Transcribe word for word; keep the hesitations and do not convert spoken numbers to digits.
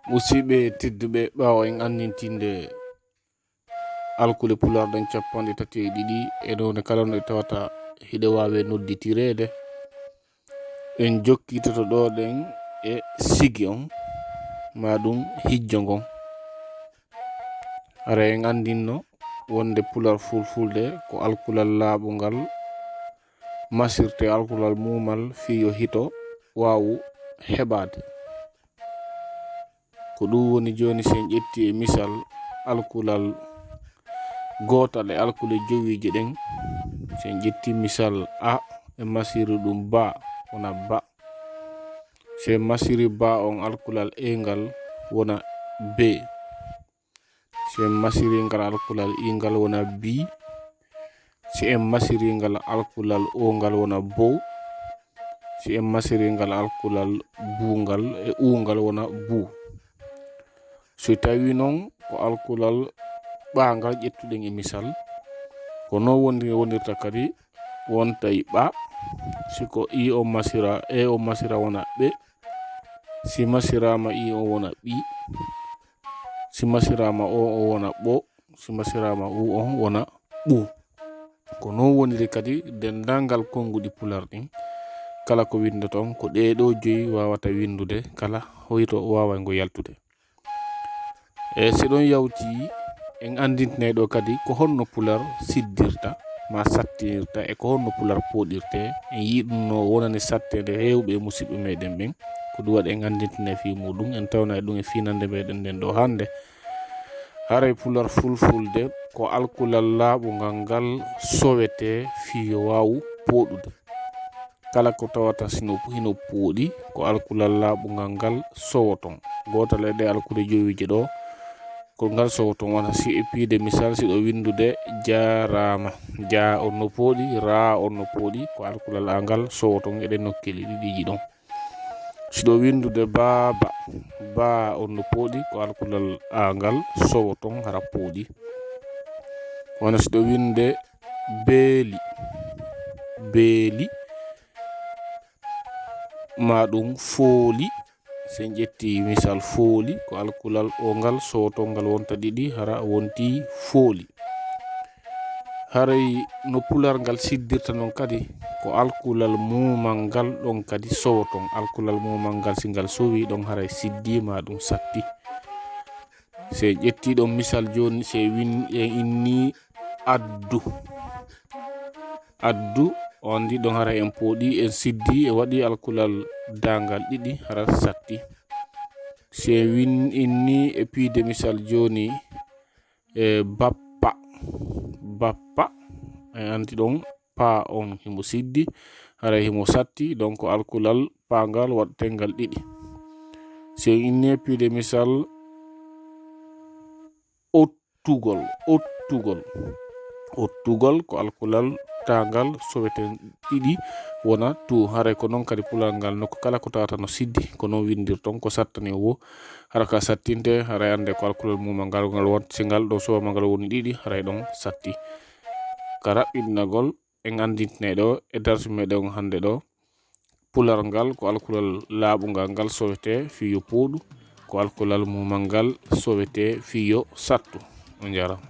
Musidɓe tedduɓe, ɓaawo en anndintinde alkule Pulaar ɗen cappanɗe tati e ɗiɗi e nowne kala no ɗe tawata hiɗe waawe nodditireede, en jokkitoto ɗo ɗen e sigi on, maa ɗum hijjo ngon. Hara en anndinno wonde Pulaar Fulfulde ko alkulal laaɓungal, masirte alkulal muumal fii yo hito waawu heɓaade. Ko ɗum woni jooni, si en ƴetti e misal alkulal gootal e alkule jowiije ɗen, si en ƴetti misal a, en masiri ɗum ba, wona ba. Si en masiri ba on alkulal e ngal, wona be. Si en masiri ngal alkulal i ngal, wona bi. Si en masiri ngal alkulal o ngal, wona bo. Si en masiri ngal alkulal bu ngal e u ngal, wona bu. So tawi non ko alkulal ɓa ngal ƴettuɗen e misal, ko non wondi-, wonirta kadi, wontay ɓa. Si ko i on masira, e on masira, wona ɓe. Si masirama i on, wona ɓi. Si masirama o, o wona ɓo. Si masirama u on, wona ɓu. Ko non woniri kadi denndaangal konnguɗi Pulaar ɗin. Kala ko winndoton, ko ɗee ɗoo joyi waawata winndude, kala hoyto waawayngo yaltude. E si ɗon yawti, en anndintinay ɗoo kadi ko honno Pulaar siddirta, maa sattinirta, e ko honno Pulaar pooɗirtee. En yii ɗum no wonani satteende heewɓe e musiɓɓe meɗen ɓen. Ko ɗum waɗi en anndintinay fii muuɗum, en tawnay ɗum e fiinannde meɗen nden ɗoo hannde. Haray Pulaar Fulfulde ko alkulal laaɓungal ngal sowetee fii yo waawu pooɗude. Kala ko tawata sino, hino pooɗi, ko alkulal laaɓungal ngal sowoton. Gootal e ɗee alkule jowiije ɗoo, ko ngal sowoton. Wona si e piide misal, si ɗo winndude jaaraama. Jaa on no pooɗi, raa on no pooɗi, ko alkulal a ngal sowoton e ɗee nokkeeli ɗiɗiiji ɗon. Si ɗo winndude baaba, baa on no pooɗi, ko alkulal a ngal sowoton hara pooɗi. Wona si ɗo winnde beeli, beeli, maa ɗum fooli. Si en ƴetti misal fooli, ko alkulal o ngal sowoton ngal wonta ɗiɗi, hara wonti fooli. Haray no Pulaar ngal siddirta non kadi, ko alkulal muumal ngal ɗon kadi sowoton. Alkulal muumal ngal, si ngal sowi ɗon, haray siddi maa ɗum satti. Si en ƴetti ɗon misal jooni, si en win-, en inni addu. Addu, on ndi ɗon haray en pooɗi, en siddi, e waɗi alkulal daangal ɗiɗi, hara satti. Si en win-, inni e piide misal jooni, e bappa. Bappa, en anndi ɗon paa on himo siddi, haray himo satti, donc alkulal paangal waɗtengal ɗiɗi. Si en inni e piide misal ottugol, ottugol. Ottugol ko alkulal taangal soweten ɗiɗi wona tu. Haray ko non kadi Pulaar ngal nokku kala ko tawata no siddi, ko non winndirton, ko sattani o wo. Hara ka sattinte, haray annde ko alkulal muumal ngal, ngal wonti, si ngal ɗo sowama ngal woni ɗiɗi, haray ɗon satti. Ka raɓɓiɗinagol, en anndintinay ɗo e darsu meɗen on hannde ɗo, Pulaar ngal ko alkulal laaɓungal ngal sowetee fii yo pooɗu, ko alkulal muumal ngal sowetee fii yo sattu. On njaaraama.